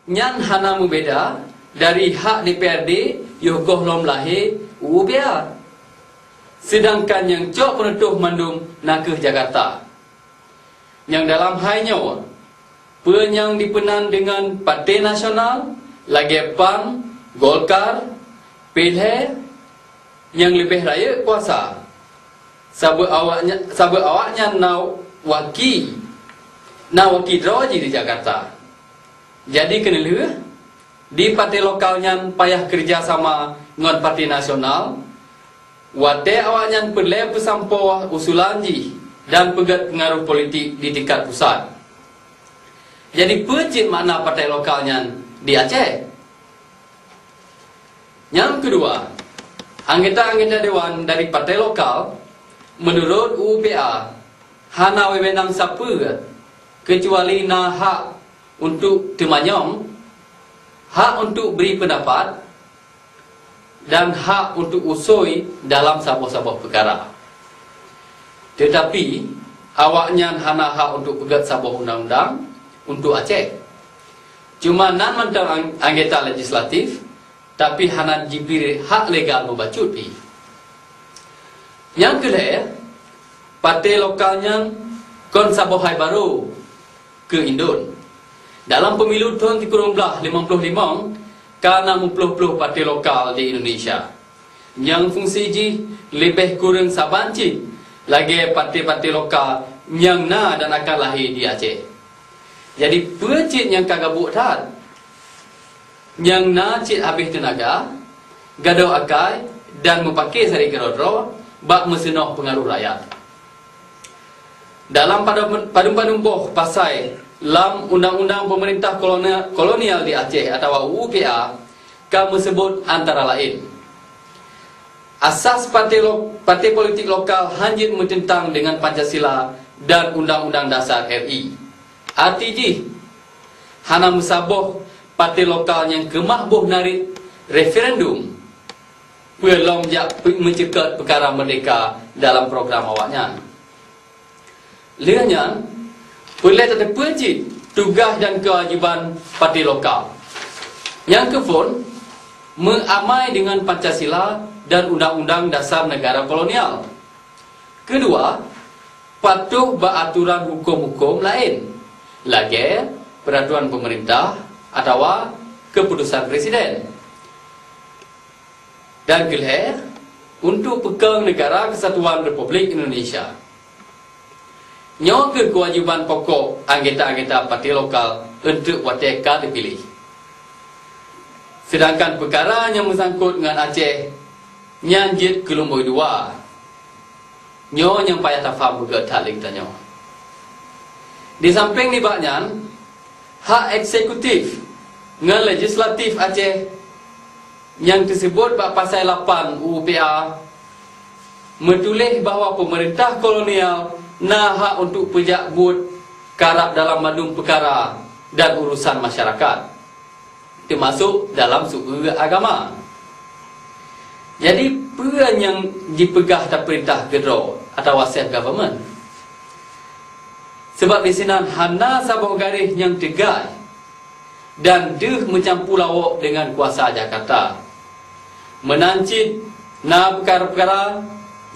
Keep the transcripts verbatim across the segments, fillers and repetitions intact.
Nyan hana meubeda dari hak D P R D yoh goh lom lahé u U P A. Seudangkan nyang cok peunutôh mandum nakeuh Jakarta. Nyang dalam hai nyoe, peue nyang dipeunan deungon Partai Nasional lagée PAN, Golkar, P L H, nyang leubeh rayeuk kuasa, saboh awaknya-, saboh awaknyan na waki, na waki droe jih di Jakarta. Jadi keuneulheueh, di partai lokal nyan payah keureuja sama ngon Partai Nasional, watée awaknyan peureulée peusampoe usulan jih dan peugét peungaroh politik di tingkat pusat. Jadi peue cit makna partai lokal nyan di Aceh? Nyang keudua, anggota-anggota dewan dari partai lokal, meunurot U U P A, hana wewenang sapeue keucuali na hak untuk teumanyong, hak untuk bri peundapat, dan hak untuk usôi dalam saboh-saboh peukara. Teutapi, awaknyan hana hak untuk peugét saboh undang-undang untuk Aceh. Cuma nan mantong ang-, anggota legislatif, tapi hana jibri hak legal meubacut pih. Nyang keulhée, partai lokal nyan kon saboh hai barô keu indon. Dalam pemilu thon sikureueng blah limong ploh limong, ka na meuploh-ploh partai lokal di Indonesia, nyang fungsi jih leubeh kureueng saban cit lagée partai-partai lokal nyang na dan akan lahé di Aceh. Jadi, peue cit nyang ka gabuk that? Nyang na cit habéh teunaga, gadôh akai, dan meupaké saréh keudroe-droe bak meuseunoh peungaroh rakyat. Dalam padum-, padum-padum boh pasai lam undang-undang peumeurintah kolonial, kolonial di Aceh atawa U U P A ka meuseubut antara laén, asas partai lo-, partai politik lokal hanjeuet meuteuntan deungon Pancasila dan Undang-Undang Dasar R I. Arti jih, hana meusaboh partai lokal nyang keumah boh narit referendum peue lom jak pe-, meuceukat peukara meurdehka dalam program awaknyan. Lheueh nyan, peureulée tateupeue cit tugaih dan keuwajéban partai lokal. Nyang keuphon, meuamai deungon Pancasila dan Undang-Undang Dasar Negara Kolonial. Keudua, patuh bak atoran huköm-huköm laén, lagée peuraturan peumeurintah atawa keuputosan presiden. Dan keulhée, untuk peukong Negara Kesatuan Republik Indonesia. Nyoe kheueh keuwajéban pokok anggota-anggota partai lokal eunteuk watée ka teupiléh. Seudangkan peukara nyang meusangkot ngon Aceh nyan jeuet keu lumbôi dua. Nyoe nyang payah tafaham beugét that lé geutanyoe. Di sampéng nibak nyan, hak eksekutif ngon legislatif Aceh nyang teuseubot bak pasai lapan U U P A meutuléh bahwa peumeurintah kolonial na hak untuk peujak buet karab dalam mandum peukara dan urosan masyarakat, teumasok dalam seueu agama. Jadi, peue nyang jipeugah tapeurintah keudroe atawa self government? Sabab disinan hana saboh garéh nyang teugai dan deuh meucampu lawok deungon kuasa Jakarta. Meunan cit na peukara-peukara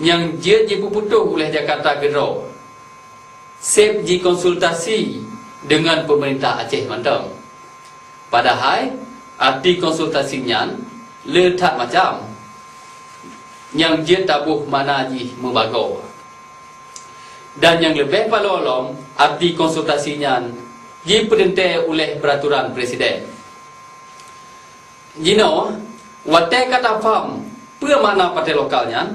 nyang jeuet jipeuputôh uleh Jakarta keudroe, seb jikonsultasi deungon peumeurintah Aceh mantong. Padahai, arti konsultasi nyan le that macam, nyang jeuet taboh makna jih meubagoe. Dan nyang leubeh paloe lom, arti konsultasi nyan jipeuteuntée uleh peuraturan presiden. Jinoe, watée ka tafaham peue makna partai lokal nyan,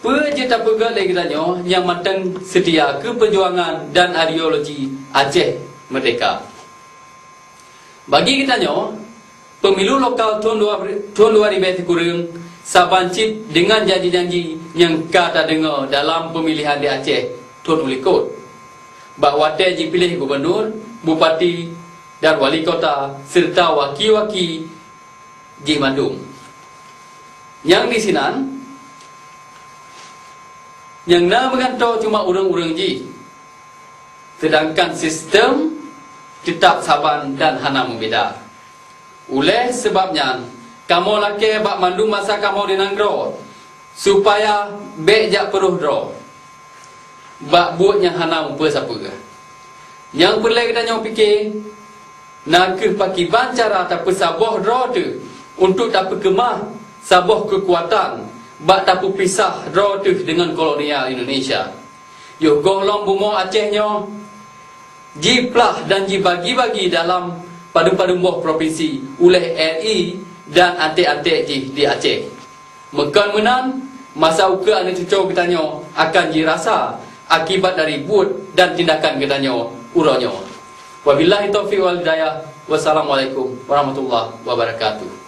peue jeuet tapeugét lé geutanyoe nyang mantong seutia keu peujuangan dan ideologi Aceh Meurdehka. Bagi geutanyoe, pemilu lokal thon dua, thon dua ribée sikureueng saban cit deungon janji-janji nyang ka tadeungoe dalam peumilihan di Aceh thon u likot, bak watée jipiléh gubunur, bupati, dan wali kota, seureuta waki-waki jih mandum. Nyang disinan, nyang na meugantoe cuma ureuëng-ureuëng jih. Seudangkan sistem teutap saban dan hana meubeda. Uleh seubab nyan, kamoe lakée bak mandum masa kamoe di nanggroe, supaya bék jak peuroh droe bak buet nyang hana mupeue sapeue. Nyang peureulée geutanyoe pike, na kheueh pakiban cara tapeusaboh droe teuh untuk tapeukeumah saboh keukuatan bak tapeupisah droe teuh deungon kolonial Indonesia. Yoh gohlom bumoe Aceh nyoe jiplah dan jibagi-bagi dalam padum-padum boh propinsi uleh R I dan antek-antek jih di Aceh. Meukon meunan, masa ukeue aneuk cuco geutanyoe akan jirasa akibat dari buet dan tindakan geutanyoe uroe nyoe. Wabillahi taufiq wal hidayah. Wassalamualaikum warahmatullahi wabarakatuh.